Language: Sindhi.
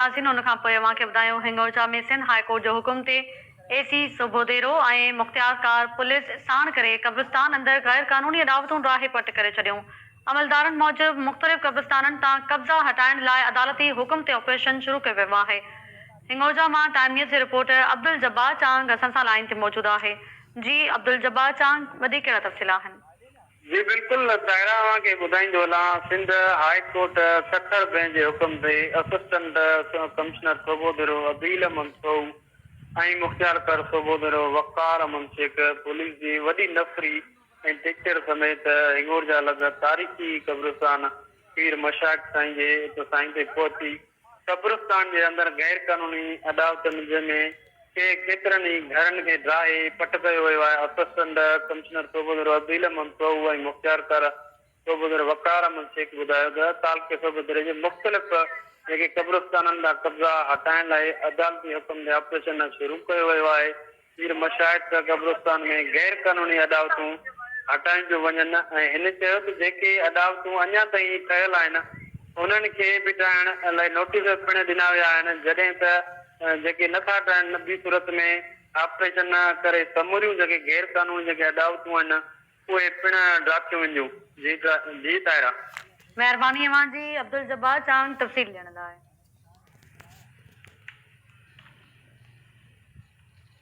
ڏينداسين ان کان پوء اوهان کي ٻڌايون هنڱورجا ۾ سنڌ هاء ڪورٽ جو حڪم تي اي سي سوڀوديرو ۽ مختيارڪار پوليس ساڻ ڪري قبرستان اندر غير قانوني اڏاوتون ڊاهي پٽ ڪري ڇڏيون. عملدارن موجب مختلف قبرستانن تان قبضا هٽائڻ لاء عدالتي حڪم تي آپريشن شروع ڪيو ويو آهي. هنڱورجا مان ٽائيم نيوز جي رپورٽر عبدالجبار چانگ اسان سان لائين تي موجود آهي. جي عبدالجبار چانگ وڌيڪ ڪهڙا تفصيل آهن. جي بلڪل طاهره اوهان کي ٻڌائيندو هلان Sindh high court Sukkur bench جي حڪم تي اسسٽنٽ ڪمشنر صوبوديرو عديل احمد سوهو ۽ مختيارڪار صوبوديرو وقار احمد شيخ پوليس جي وڏي نفري ۽ ٽيڪٽر سميت هنڱورجا لڳ تاريخي قبرستان پير مشائخ سائين جي سائين تي پهچي قبرستان جي اندر غير قانوني اڏاوتن جنهن ۾ ڪي ڪيترن ئي گهرن کي ڊاهي پٽ ڪيو ويو آهي، اسسٽنٽ ڪمشنر صوبودر عديل احمد سوهو ۽ مختيارڪار صوبودر وقار احمد شيخ ٻڌايو ته تعلقي صوبودري جي مختلف جيڪي قبرستانن تان قبضا هٽائڻ لاء عدالتي حڪم تي آپريشن شروع ڪيو ويو آهي، پير مشائخ قبرستان ۾ غير قانوني اڏاوتون هٽايون پيون وڃن ۽ هن چيو ته جيڪي اڏاوتون اڃا تائين ٺهيل آهن انهن کي به ڊاهڻ لاء نوٽيس پڻ ڏنا ويا آهن جڏهن ته جيڪي نه ٿا ڊاهن ٻي صورت ۾ آپريشن ڪري سموريون جيڪي غير قانوني جيڪي اڏاوتون آهن اهي پڻ ڊاٿيون وينديون جي جي طاهره. مهرباني اوهان جي عبدالجبار چانگ تفصيل ڏيڻ لاء.